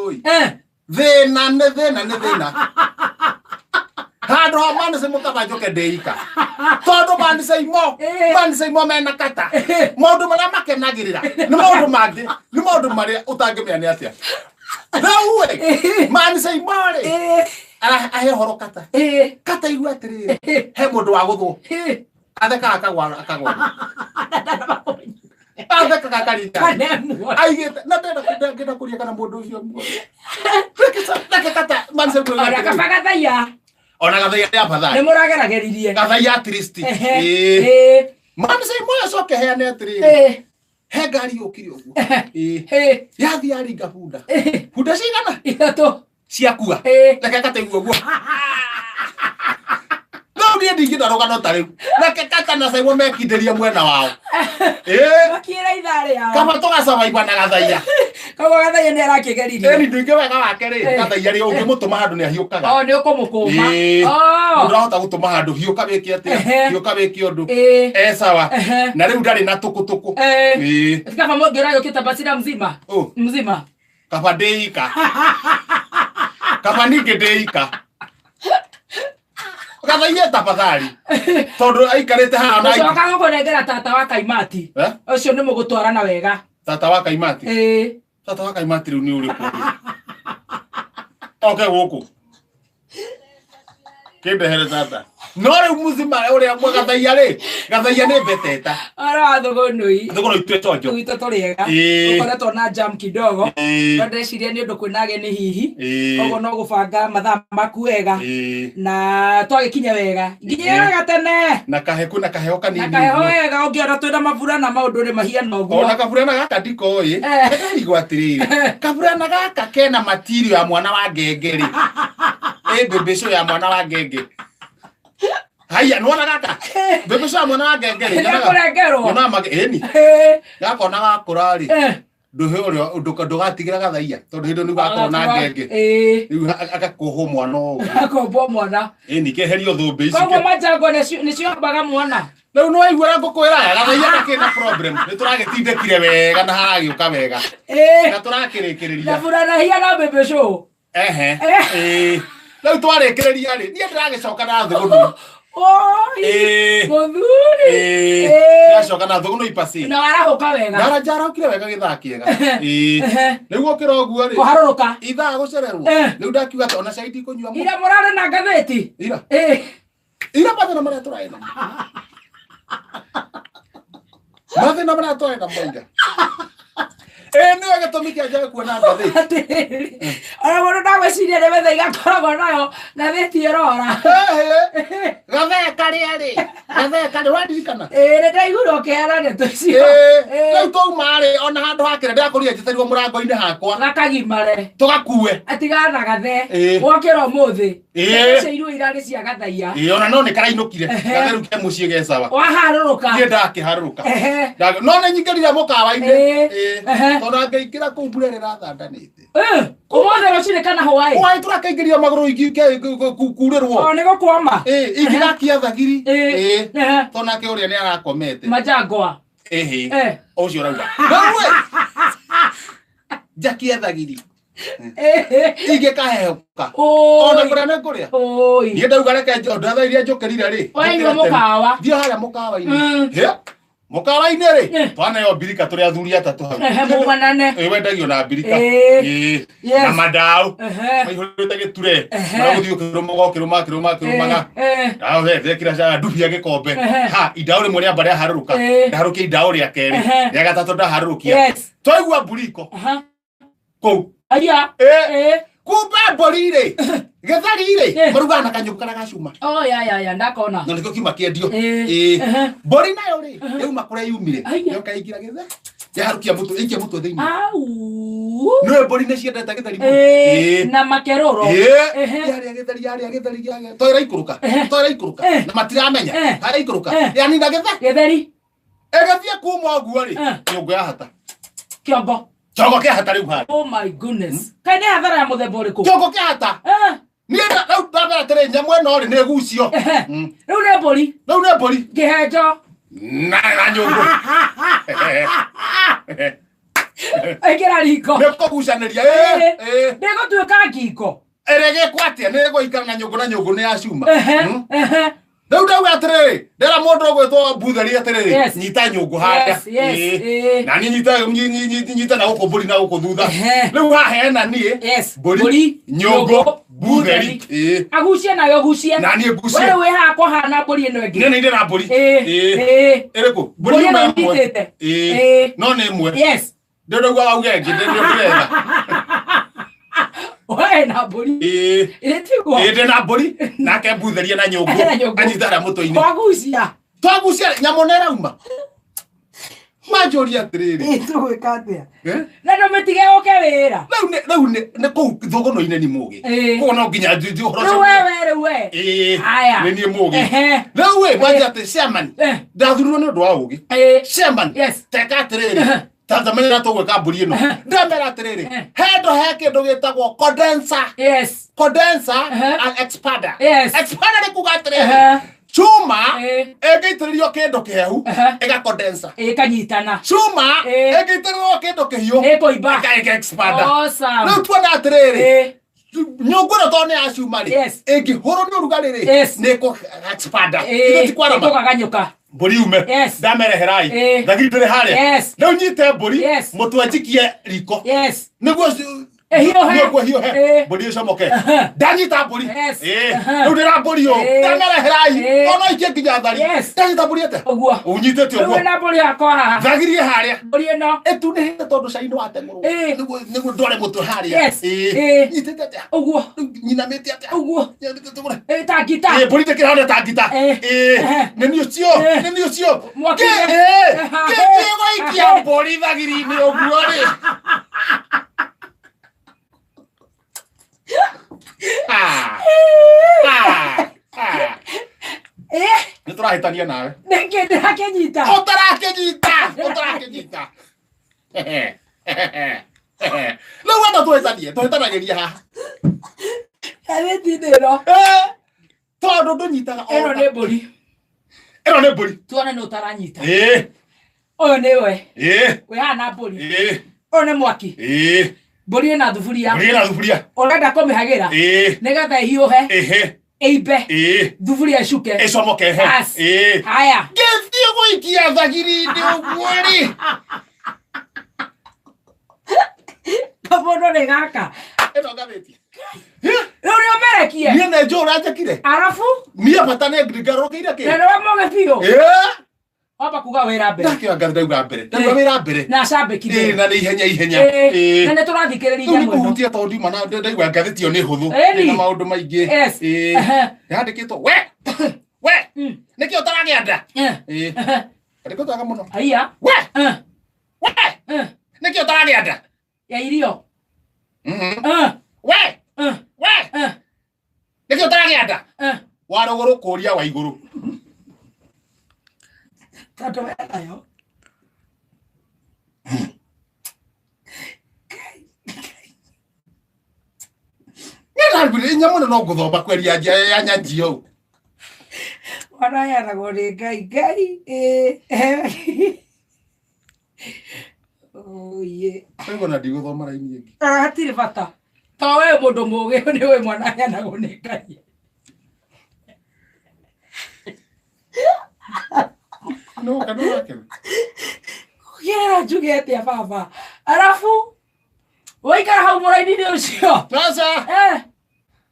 Ũi. Eh. Thĩna nĩ thĩna nĩ thĩna handũ ha manĩce mũkaba njũke ndĩika tondũ manĩce imo manĩce imo mena kata maũndũ marĩa makenagĩrĩra nĩ maũndũ mangĩ nĩ maũndũ marĩa ũtangĩmenya nĩ atĩa rĩu ĩ manĩce imo rĩ ahe ũhoro kata kata igua atĩrĩrĩ he mũndũ wa gũthwo athekaga akagwa akagwa athekaga akaringa Kanemwo. aigĩte na ndenda ndangĩenda kũria kana mũndũ ũcio muoyo reke kata manĩce imo Ona kaba gathaiya ona gathaiya nĩ nĩ afadhali mũragerageririe. gathaiya at least Ehe. ĩĩ manĩce imo acoke heane atĩrĩrĩ he ngari yũkire ũguo ĩĩ yathiĩ yaringa bunda bunda cigana Ithatũ. Ciakua. Reke kata igua ũguo no niĩ ndingĩenda rũgano ta rĩu reke kata na Simon mekindĩrie mwena wao ĩĩ. Makĩra ithaa rĩao. Kaba tũgacabaiba na gathaiya. Koguo gathaiya nĩ arakĩgeririe. Ĩni ndingĩ wega wake rĩ gathaiya rĩ ũngĩmũtũma handũ nĩ ahiũkaga. O nĩ ũkũmũkũma. Ĩĩ. Oh. Mũndũ ahota gũtũma handũ hiũka wĩke atĩa hiũka wĩke ũndũ e sawa na rĩu ndarĩ na tũkũtũkũ. Ĩĩ. Kaba mũngĩra yũkĩte bacira mzima. Ũ. Mzima. Kaba ndĩika kaba ningĩ ndĩika gathaiye tafadhali tondũ aikarĩte haha na Ũcoka gũkũnengera tata wa Kaimati. Eh? Ũcio nĩ mũgũtwarana wega. Tata wa Kaimati? Ĩĩ. Tata wa Kaimati rĩu nĩ ũrĩkũ oke gũkũ kĩndehere tata no rĩu mũcima ũrĩa gathaiya rĩ gathaiya nĩ mbeteta. Ora wa thũgũnũi. Thũgũnũi twĩ chonjo. Gwitũ tũrĩ ega. Tũkoretwo na jam kidogo. No ndĩreciria nĩ ũndũ kwĩna ageni hihi. Koguo no gũbanga mathaa maku wega. Na twagĩkinya wega. Nginya wega tene. Na kaheku na kaheho Na kanini kaheho ũguo. wega ũngĩona twĩna maburana maũndũ nĩ mahiana ũguo. Ona kaburana gaka ndikoĩ ndarigwo atĩrĩrĩ kaburana gaka kena matirio ya mwana wa ngenge rĩ ĩ mbĩmbĩcũ ya mwana wa ngenge haiya nĩwona gaka mbĩmbĩcũ ya mwana wa ngenge rĩ Nĩekũrengerwo. nyonaga mage ĩni gakona gakũra rĩ ndũhe ũrĩa ndũgatigĩra gathaiya tondũ hĩndĩ nĩguo akorwo na ngenge rĩu agakohwo mwana ũguo Akombwo mwana. Ĩni keherio thũmbĩ ici. Koguo manjango nĩcio hambaga mwana. Rĩu nĩ waigua ũrĩa ngũkwĩra gathaiya gakĩ na problem nĩ tũragĩtindĩkire wega na haragĩũka wega na tũrakĩrĩkĩrĩria. Na burana na mbĩmbĩcũ. Ehe. Ĩĩ. Rĩu twarĩkĩrĩria rĩ niĩ ndĩragĩcoka na thũgũnũ. Oi. Ĩĩ. Mũthuri. Ĩĩ. Ndĩracoka na thũgũnũ ipacĩ. Na warahũka wega. Ndara njarahũkire wega gĩthaa kĩega. Ĩĩ. Rĩu ũkĩra ũguo rĩ. Kũharũrũka. Ithaa gũcererwo. Rĩu ndakiuga atĩ ona cai ndikũnyua mũno. Ira mũrarĩ na ngathĩti. Ira. Ira mathĩna marĩa tũrarĩ namo. Mathĩna marĩa tũrarĩ namo ira. Ĩĩ nĩwe gĩtũmi kĩa njage kuona ngathĩti. Atĩrĩrĩ. Ona mũndũ ndagwĩciria nĩ metha igakoragwo nayo ngathĩti ĩrora. Gathee karĩa rĩ. Gathee karĩa waririkana? Ĩĩ nĩ ndaiguire ũkĩheana ndeto icio. Ĩĩ. Rĩu twauma rĩ ona handũ hakĩra ndĩrakorire njĩtĩrirwo mũrango-inĩ hakwa. Gakagimare. Tũgakue. Atigana gathee. Ĩĩ. Wokĩra ũmũthĩ. Ĩĩ. Icio iruo irarĩ cia gathaiya. Ĩĩ ona no nĩ karainũkire. Gathe rĩu ke mũciĩ ge sawa. Waharũrũka. Niĩ ndakĩharũrũka. Ehe. No nĩ nyingĩrire mũkawa-inĩ. Ĩĩ. Ĩĩ. Ehe. Tondũ angĩingĩra kũu mbura ĩrĩa ĩrathandanĩte. Ũmũthĩ rũcinĩ kana hwaĩ? Hwaĩ tũrakĩingĩria magũrũ kurĩrwo. O nĩ gũkwama. Ĩĩ ingĩgakia thagiri. Ĩĩ. Ĩĩ. Ehe. Tondũ nake ũrĩa nĩ arakomete. Majangwa. Ĩhĩ. Eh. Ũcio ũrauga. Rĩu ĩ, njakie thagiri. Ingĩkahehũka. Ona kũrĩa nĩ ngũrĩa. Oi. Niĩ ndauga reke ndatha iria njũkĩrire rĩ. Waigua njũkĩre tene. mũkawa. Thiĩ harĩa mũkawa-inĩ. Hĩ. Mũkawa-inĩ rĩ, twaneo mbirika tũrĩ athuri atatũ hau. Ehe, mũganane. Ĩĩ wendagio na mbirika. Ĩĩ. Ĩĩ. Yes. Na mandaũ. Ehe. Maihũrĩte gĩture. Ehe. Maragũthiĩ ũkĩrũmaga ũkĩrũmaga ũkĩrũmaga ũkĩrũmaga. Ndaũ he ndekĩra cara ndubia gĩkombe. Ehe. Ha indaũ rĩmwe rĩamba rĩaharũrũka. Ĩĩ. Ndaharũkia indaũ rĩa kerĩ. Ehe. Rĩa gatatũ ndaharũrũkia. Yes. Twaigua mburiko. Aha. Kũu. Aya. Ĩĩ. Kumbe mbũri rĩ gĩtheri rĩ marugaga na kanyũngũ karĩa ga cuma. Oh ya ya ya ndakona. Na nĩkĩo kiuma kĩendio. Ĩĩ. Ĩĩ. Ehe. Mbũri nayo rĩ yauma kũrĩa yumire. Aya. Yoka ĩingĩra gĩthe. Yaharũkia mũtwe ĩikia mũtwe thĩinĩ. Au. Nĩwe mbũri nĩ ciendete gĩtheri mũno. Ĩĩ. Ĩĩ. Na makerũro. Ĩĩ. Ehe. Yarĩa gĩtheri yarĩa gĩtheri yarĩa toira ikũrũka toira ikũrũka na matiramenya harĩa ikũrũka yanina gĩthe Gĩtheri. Ĩgĩthiĩ kuma ũguo rĩ nyũngũ yahata. Kĩongo. Kĩongo kĩahata rĩu handũ. Oh my goodness. Kaĩ nĩ hathara ya mũthemba ũrĩkũ? Kĩongo kĩahata. Niĩ rĩu ndambera atĩrĩ nyamũ ĩno rĩ nĩ ĩgucio. Rĩu nĩ mbũri. Rĩu nĩ mbũri. Kĩhenjo. Na nyũngũ. Ĩkĩra riko. Nĩ kũgucanĩria. Ĩĩ. Ndĩgũtuĩka ngingo. Ĩrĩa gĩkwo atĩa nĩ ĩgũikara na nyũngũ, na nyũngũ nĩ ya cuma. Ehe, ehe. Rĩu ndauga atĩrĩrĩ, ndera mũndũ ũgwĩtwo mbutheri atĩrĩrĩ, Yes. nyita nyũngũ harĩa. Yes. Ĩĩ. Na niĩ nyita nyita na gũkũ mbũri na gũkũ thutha. Rĩu haha hena niĩ, Yes. mbũri, Mbũri, nyũngũ, mbutheri. Ĩĩ. Agucie nawe ũgucie. Na niĩ We ngucie. rĩu wĩ haha kũhana mbũri ĩno ĩngĩ. Niĩ nĩ ndĩ na mbũri. Ĩĩ. Ĩĩ. Ĩĩ. Ĩrĩkũ? Mbũri yuma ĩno ĩmwe. ũnyitĩte. Ĩĩ. Ĩĩ. No nĩ ĩmwe. Yes. Ndĩrauga wauge ĩngĩ, ndĩretha. We na mbũri. Ĩĩ. Ĩrĩ tiguo. Ĩĩ, ndĩ na mbũri nake mbutherie na nyũngũ, Na nyũngũ. anyita harĩa mũtwe-inĩ. Twagucia. Twagucia nyamũ nĩ ĩrauma. Manjũria atĩrĩrĩ, Ĩĩ, tũgwĩka atĩa? Eh? Na ndũmĩtige ũke wĩra. Rĩu nĩ kũu thũgũnũ-inĩ ni mũgĩ. Ĩĩ. Koguo no nginya njuju ũhoro Rĩu ũcio. we we rĩu we. Ĩĩ. Haya. Nĩ niĩ mũgĩ. Ehe. Rĩu ĩ manjia atĩ chairman, Eh. ndathurirwo nĩ ũndũ wa ũgĩ. Ĩĩ. Chairman, Yes. teka atĩrĩrĩ, tantamenyera tũgwĩka mbũri ĩno. Ndamera atĩrĩrĩ, he ndo he kĩndũ gĩtagwo condenser. Yes. Condenser Ehe. and expander. Yes. Expander nĩ kuga atĩrĩrĩ, Ehe. cuma Ĩĩ. ĩngĩitĩrĩrio kĩndũ kĩhehu Ehe. ĩgakondensa. Ĩkanyitana. Cuma Ĩĩ. ĩngĩitĩrĩrio kĩndũ kĩhiũ Ĩkũimba. ĩga expanda. Awesome. Rĩu tuona atĩrĩrĩ, Ĩĩ. nyũngũ ĩno tondũ nĩ ya cuma rĩ, Yes. ĩngĩhũrwo nĩ ũrugarĩ rĩ, Yes. nĩ ĩkũ expanda. Ĩĩ. Ithuĩ ti kwarama. Ĩkũgaganyũka. Mbũri ume. Yes. Ndamereherai Ĩĩ. thagiri ndĩrĩ harĩa. Yes. Rĩu nyite mbũri, Yes. mũtwe njikie riko Yes. nĩguo Ĩhiũhe. nĩguo hiũhe, Ĩĩ. mbũri ĩcomoke. Aha. Ndanyita mbũri. Yes. Ĩĩ. Aha. Rĩu ndĩra mbũri ũũ, Ĩĩ. ndamereherai, Ĩĩ. ona ikie nginya thari. Yes. Ndanyita mbũri atĩa? Ũguo. Ũnyitĩte Rĩu ũguo. wĩna mbũri yakwa haha. Thagirie harĩa. Mbũri ĩno. Ĩtunĩhĩte tondũ cai nĩ wateng'ũrwo. Ĩĩ. Nĩguo ndware mũtwe harĩa. Yes. Ĩĩ. Ĩĩ. Nyitĩte atĩa? Ũguo. Rĩu nyinamĩte atĩa? Ũguo. Nyinamĩte tũgũre. Ĩĩ, ta ngita. Ĩĩ, mbũri ndĩkĩrahona ta ngita. Ĩĩ. Ĩĩ. Ehe. Nĩ niĩ ũcio. Ĩĩ. Nĩ niĩ ũcio. Mwaki. Ĩĩ. Ehe. Kĩthiĩ gũikia mbũri thagiri-inĩ ũguo rĩ. Ah. Ah. Ah. Ĩĩ. Nĩ tũrahĩtania nawe. Nĩkĩ ndĩrakĩnyita? Ũtarakĩnyita. Ũtarakĩnyita. Rĩu wenda tũhĩtanie, tũhĩtanagĩria haha. Ngathĩti-inĩ ĩno. Eh, tondũ ndũnyitaga o Ĩno ta- nĩ mbũri. Ĩno nĩ mbũri. Tuone nĩ ũtaranyita. Ĩĩ. Ũyũ nĩwe. Ĩĩ. Wĩ haha na mbũri. Ĩĩ. Ũyũ nĩ mwaki. Ĩĩ. Mbũri ĩna thuburia. Mbũri ĩna thuburia. Ũrenda kũmĩhagĩra. Ĩĩ. Nĩgetha ĩhiũhe. Ĩhĩ. Ĩimbe. Ĩĩ. Thuburia ĩcuke. Ĩcomoke ehe. Bas. Ĩĩ. Haya. Ngĩthiĩ gũikia thagiri-inĩ ũguo rĩ. Kamũndũ nĩ gaka. Ĩno ngathĩti. Rĩu nĩ ũmĩrekie. Niĩ nĩ njũĩ ũrĩa njĩkire. Arabu. Niĩ bata nĩ ngarũrũkĩire kĩ. Na nĩwe mũgĩ biũ. Ĩĩ. Wamba kuga wĩra mbere. Ndakĩoya ngathĩ ndauga mbere. Ndauga wĩra mbere. Na acambĩki Ĩĩ, mbere. na nĩ ihenya ihenya. Ĩĩ. Ĩĩ. Na nĩ tũrathikĩrĩria Rĩu nĩ nyamũ ĩno. kũhutia tondũ ndiuma na ndaigua ngathĩti ĩyo nĩ hũthũ. Ĩni. Ĩna maũndũ maingĩ. Yes. Ĩĩ. Ehe. Yandĩkĩtwo we. We. Nĩkĩ ũtaragĩa nda? Eh. Ĩĩ. Ehe. Andĩkĩtwo wega mũno. Haiya. We. Eh. We. Eh. Nĩkĩ ũtaragĩa nda? Ya irio. Mhm. Eh. We. Eh. We. Eh. Nĩkĩ ũtaragĩa nda? Eh. Wa rũgũrũ kũria wa igũrũ. Tondũ we nayo. Nĩ nyamũ ĩno no ngũthoma kweria nja ya nyanjia ũũ. Mwana aheanagwo nĩ Ngai. Ngai. Ĩĩ. Oye. Rĩu ona ndigũthoma raini ĩngĩ. Ah, hatirĩ bata. To we mũndũ mũgĩ nĩ ũĩ mwana aheanagwo nĩ Ngai. No kana wakena. Kũgerera njuge atĩa baba. Arabu waikara hau mũraini-inĩ ũcio. Sasa. Eh.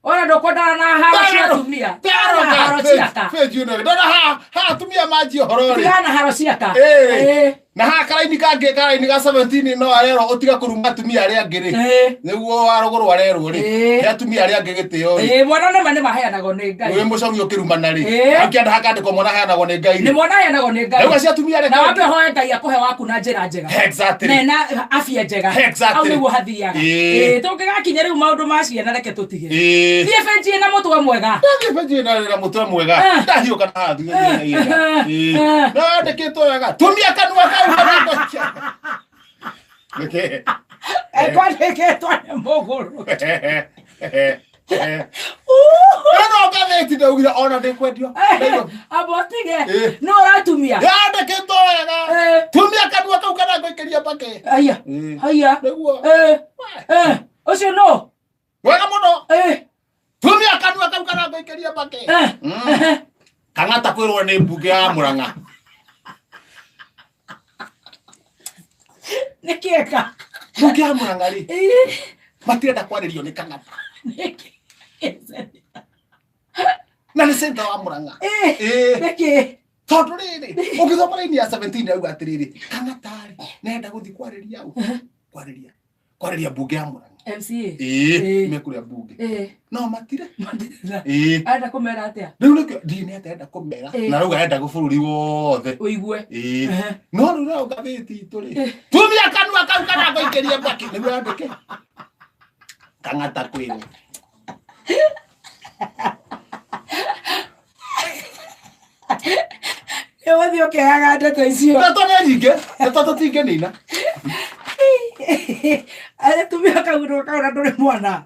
Ona ndũkwendana na haro cia atumia. Tigana na haro ciaka. Page ĩno. Ndona ha ha atumia manjia ũhoro rĩ. Tigana na haro ciaka. Ĩĩ. Ĩĩ. Na haha karaini kangĩ, karaini ga 17 no arerwo ũtiga kũruma atumia arĩa angĩ rĩ. Ĩĩ. Nĩguo wa rũgũrũ arerwo rĩ. Ĩĩ. He atumia arĩa angĩ gĩtĩo rĩ. Ĩĩ, mwana nĩma nĩ maheanagwo nĩ Ngai. Wĩ mũcong'i ũkĩrumana rĩ. Ĩĩ. Hau kĩanda hakandĩkwo mwana aheanagwo nĩ Ngai Nĩ rĩ. mwana aheanagwo nĩ Ngai. Rĩu acio atumia arĩa Na wambe ũhoe Ngai akũhe waku na njĩra njega. Exactly. Na ena afya njega. Exactly. Hau nĩguo hathiaga. Ĩĩ. Ĩĩ, tũngĩgakinya rĩu maũndũ ma ciana reke tũtige. Ĩĩ. Thiĩ benji ĩna mũtwe mwega. Ndathiĩ benji ĩna na mũtwe mwega. Eh. Ndahiũka na haha thutha Eh, thutha ihenya. eh, Ĩĩ. eh. Na yandĩkĩtwo wega. Tumia kanua kau kanua. Nĩkĩ? Kwandĩkĩtwo nĩ mũgũrũ. Ĩno ngathĩti. Ngathĩti ndaugire ona ndĩkwendio. Nairobi. Amba ũtige. Ĩĩ. No ũratumia. Yandĩkĩtwo wega. Tumia kanua kau kana ngũikĩria mbakĩ. Aya. Ĩĩ. Haya. Nĩguo. Eh. Ũcio no. Wega mũno. Tumia kanua kau kana ngũikĩria mbakĩ. Kang'ata kwĩrwo nĩ mbunge ya Murang'a. Nĩ kĩeka. Mbunge ya Murang'a rĩ matirenda kwarĩrio nĩ Kang'ata. Nĩkĩ? Na nĩ center wa Murang'a. Ĩĩ. Nĩkĩ? Tondũ rĩrĩ ũngĩthoma raini ya 17 auga atĩrĩrĩ, Kang'ata rĩ nenda gũthiĩ kwarĩria ũ? Kwarĩria kwarĩria mbunge ya Murang'a. MCA. Ĩĩ, Ĩĩ. mekũrĩa mbunge. No matire. Matirenda. Ĩĩ. Arenda kũmera atĩa? Rĩu nĩkĩo ndiĩ nĩ atĩa arenda kũmera na rĩu arenda bũrũri wothe. Ũigue. Ĩĩ. No rĩu nayo ngathĩti itũ rĩ, tumia kanua kau kana ngũikĩrie mbakĩ nĩguo yandĩke Kang'ata kwĩrwo. Nĩ ũgũthiĩ ũkĩoyaga ndeto icio. Ndeto nĩ nyingĩ, ndeto tũtingĩnina. Tumia kanua kau na ndũrĩ mwana.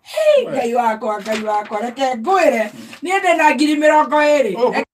Hey, Ngai wakwa, Ngai wakwa, reke ngwĩre niĩ ndĩ na 20,000.